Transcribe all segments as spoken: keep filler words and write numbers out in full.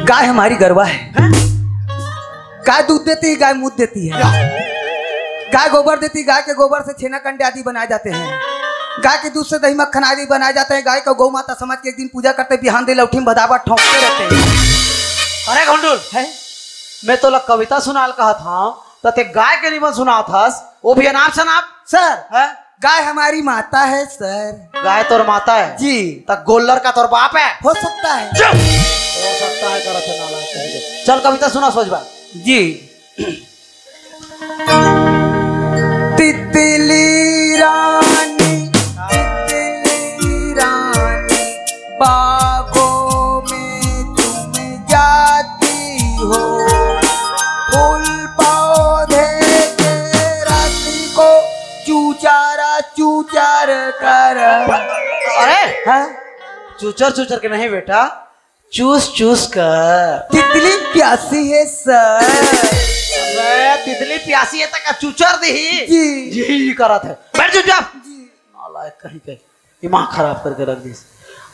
गाय हमारी गरवा है। हैं? गाय दूध देती है, गाय मूत देती है। या। गाय गोबर देती, गाय के गोबर से छेना कंडे आदि बनाए जाते हैं। गाय के दूध से दही मक्खन आदि बनाए जाते हैं। गाय को गौ माता समझ के एक दिन पूजा करते, बिहान दे लौठी में बदाबा ठोंकते रहते हैं। अरे घोंडुल, हैं? मैं तोला कविता सुनाल कहत हंव, त ते गाय के निबंध सुनात हस, वो भी अनाप शनाप। सर, हैं? गाय हमारी माता है सर। गाय तोर माता है? जी। त गोल्लर का तोर बाप है? हो सकता है। चुप! हो सकता है, करत है नालायक कहीं के। चल कविता सुना सोच बात। जी। तितली रानी, तितली रानी, बागों में तुम जाती हो, फूल पौधे के रस को चूचारा चूचार कर। अरे, हाँ? चूचर चूचर के नहीं बेटा, चूस चूस कर। तितली प्यासी है सर। अबे, तितली प्यासी है त का चूचर दिही? जी। जी करत है। बैठ चुपचाप। जी। नालायक कहीं के, दिमाग खराब करके रख दिस।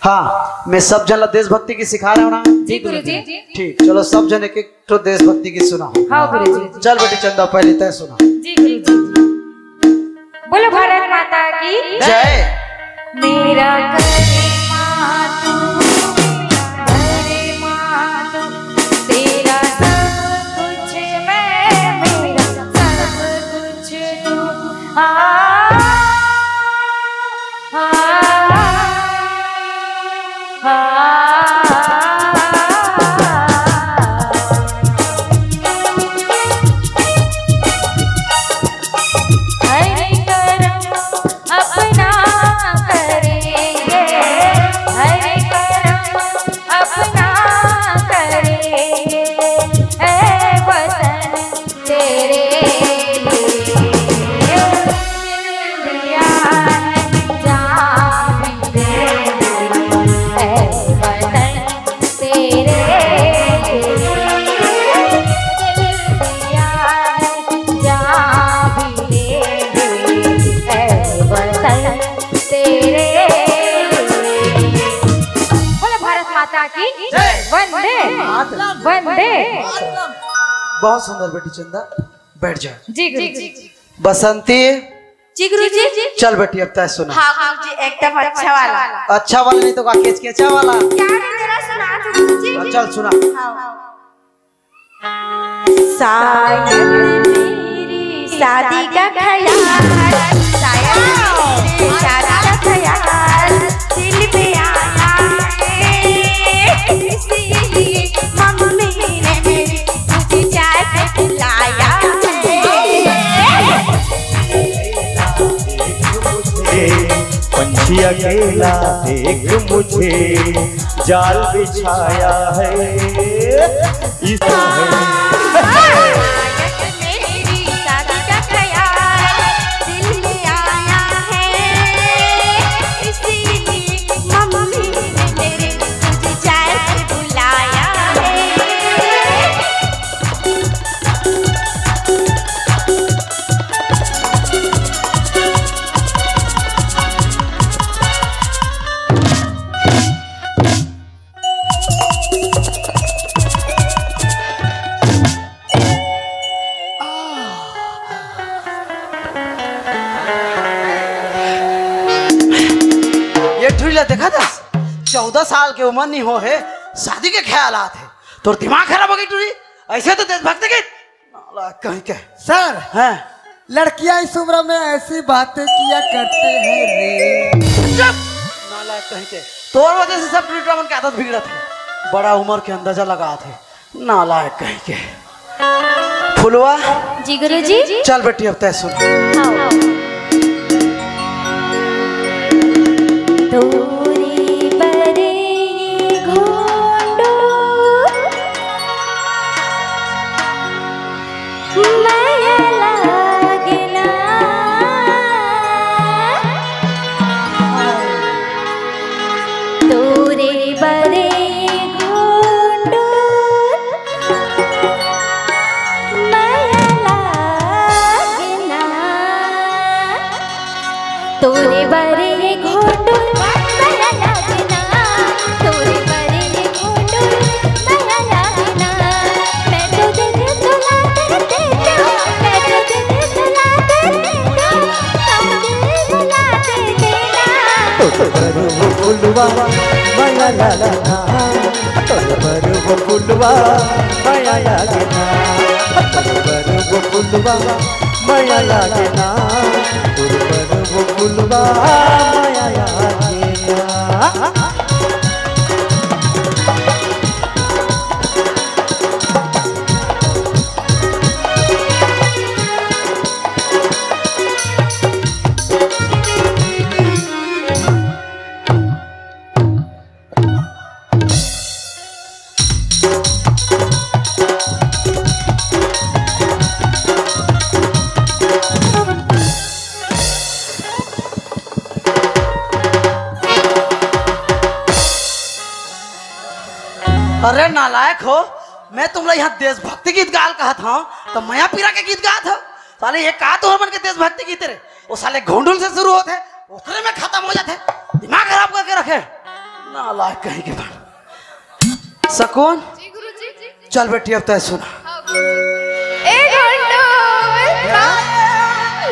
हाँ, मैं सब जन ला देशभक्ति गीत सिखा रहा हूँ ना। जी गुरुजी। ठीक, चलो सब जन एक एक ठो देशभक्ति गीत सुनाओ। हाँ गुरुजी। चल बेटी चंदा, पहले तय सुना। जी गुरुजी। बोलो भारत माता की जय। मेरा करिश्मा तू, मेरा करिश्मा तू, तेरा सब कुछ मैं, मेरा सब कुछ तू। आ, आ, आ, आ। हर करम अपना करेंगे, हर करम अपना करेंगे, ऐ वतन तेरे लिए दिल दिया है, जान भी दे दूँ, ऐ वतन तेरे लिए दिल दिया है, जान भी दे दूँ, ऐ वतन तेरे लिए। बोलो भारत माता की जय। वंदे मातरम। वंदे। बहुत सुंदर बेटी चंदा, बैठ जा। जी गुरुजी। बसंती, जी गुरुजी। चल बेटी, अब तय सुना। हाँ गुरुजी, एकदम अच्छा वाला। अच्छा वाला नहीं तो का केचकेचा वाला? क्या रे तेरा सुना था गुरुजी? हाँ, चल सुना। हाँ। शायद मेरी शादी का ख्याल, शायद मेरी शादी का ख्याल दिल में आया है, इसीलिए मम्मी ने मेरी मुझे चाय पे बुलाया है। पंछी अकेला देख मुझे जाल बिछाया है। इस ये ठुरी ला देखा था, चौदह साल के उम्र नहीं हो है, शादी के ख्याल आत है। तोर दिमाग खराब हो गई टुरी, ऐसे तो देशभक्त के नालायक कहीं के। सर, हाँ। लड़कियां इस उम्र में ऐसी बातें किया करते हैं रे। चुप! नालायक कहीं के। तोर वजह से सब टुरी टुरा मन के आदत बिगड़त है। बड़ा उम्र के अंदाजा लगात है। नालायक कहीं के। फुलवा। जी गुरुजी। चल बेटी, अब तय सुन। हाँ। तोरे बरे घोंडो मया लागना। तोरे बरे घोंडो मया लागना। तोरे बरे घोंडो मया तोर बर वो फुलवा माया लागे ना, तोर बर वो फुलवा माया लागे ना, तोर बर वो फुलवा माया लागे ना, तोर बर वो फुलवा माया लागे ना। अरे नालायक हो, मैं तुमला यहाँ देशभक्ति गीत गाल कहत हँव, त मया पीरा के गीत गात हव। साले ये का तोहर मन के देशभक्ति गीत रे? वो साले घोंडुल से शुरू होत हे, ओकरे में खतम हो जात हे। दिमाग खराब करके रखे, नालायक कहीं के बन। सकुन, जी गुरुजी। चल बेटी, अब तय सुना। हाँ गुरुजी। ए घोंडुल।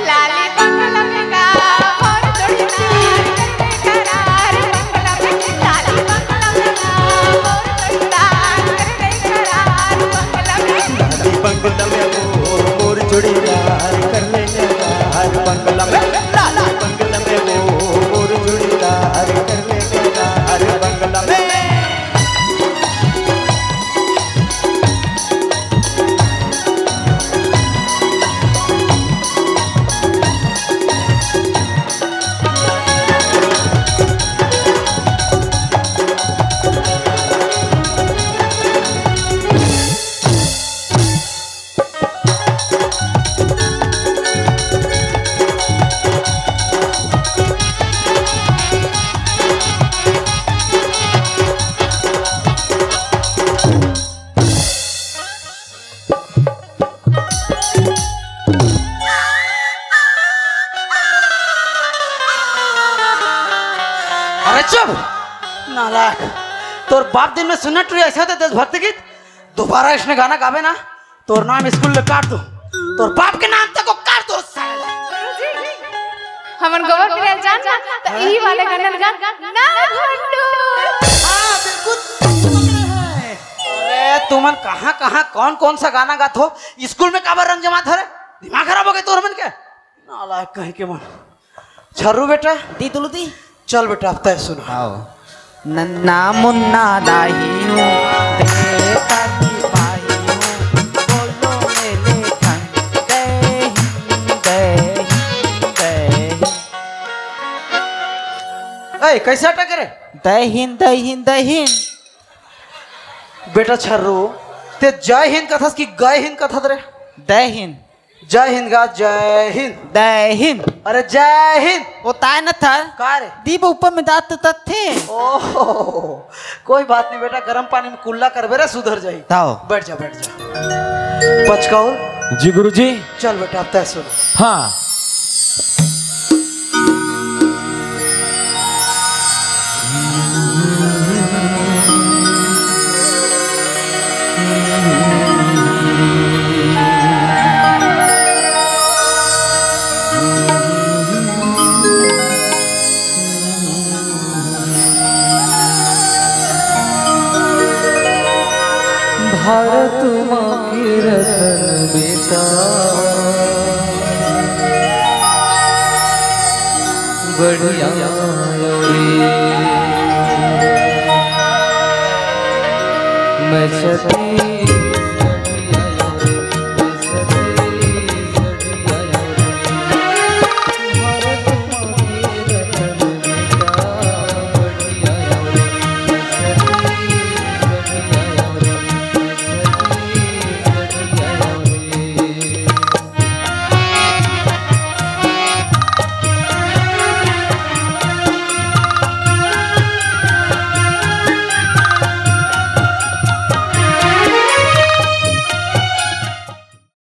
लाली बंगला में गा मोर जोड़ीदार, करार बंगला में, लाली बंगला में गा मोर जोड़ीदार, करार बंगला में। लाली बंगला में वो मोर जोड़ीदार, कर ले करार बंगला में। लाली बंगला में वो मोर जोड़ीदार, कर ले करार बंगला में। अरे चुप नालायक, तोर बाप दिन में सुनने टुरी ऐसे होते देशभक्ति गीत, दोबारा इसने गाना गावे ना, तोर नाम स्कूल ले काट दूँ, तोर बाप के नाम तको काट दूँ साले। गुरुजी, हमन गोबर के रेल जान ना, त इही वाले गाना ल गान ना घोंडुल। हाँ, बिल्कुल सही पकड़े हैं। अरे, तुमन कहाँ, कहाँ, कौन, कौन सा गाना गात हो? स्कूल में काबर रंग जमात हो रे? दिमाग खराब हो गए तोर मन के? नालायक कहीं के मन। छर्रू बेटा। दी दुलू दी। चल बेटा, अब तय सुना। आओ। नन्ना मुन्ना दाहिनू, देखा की पाहिनू, बोलो मेले खन, दहिन, दहिन, दहिन। ए, कैसे अटक रे? दहिन, दहिन, दहिन। बेटा छर्रू, ते जय हिंद कथस कि गय हिंद कथत रे? दहिन। जय हिंद गा, जय हिंद। दहिन। अरे जय हिंद। वो ताय न था। का रे? दीप ऊपर में दांत तो तथे। ओहो, कोई बात नहीं बेटा, गरम पानी में कुल्ला करबे रे, सुधर जाई। ताओ। बैठ जा, बैठ जा। पचकौल। जी गुरुजी। चल बेटा, अब तय सुन। हाँ। भारत माँ के रतन बेटा, बढ़िया रे। मैं छत्तीस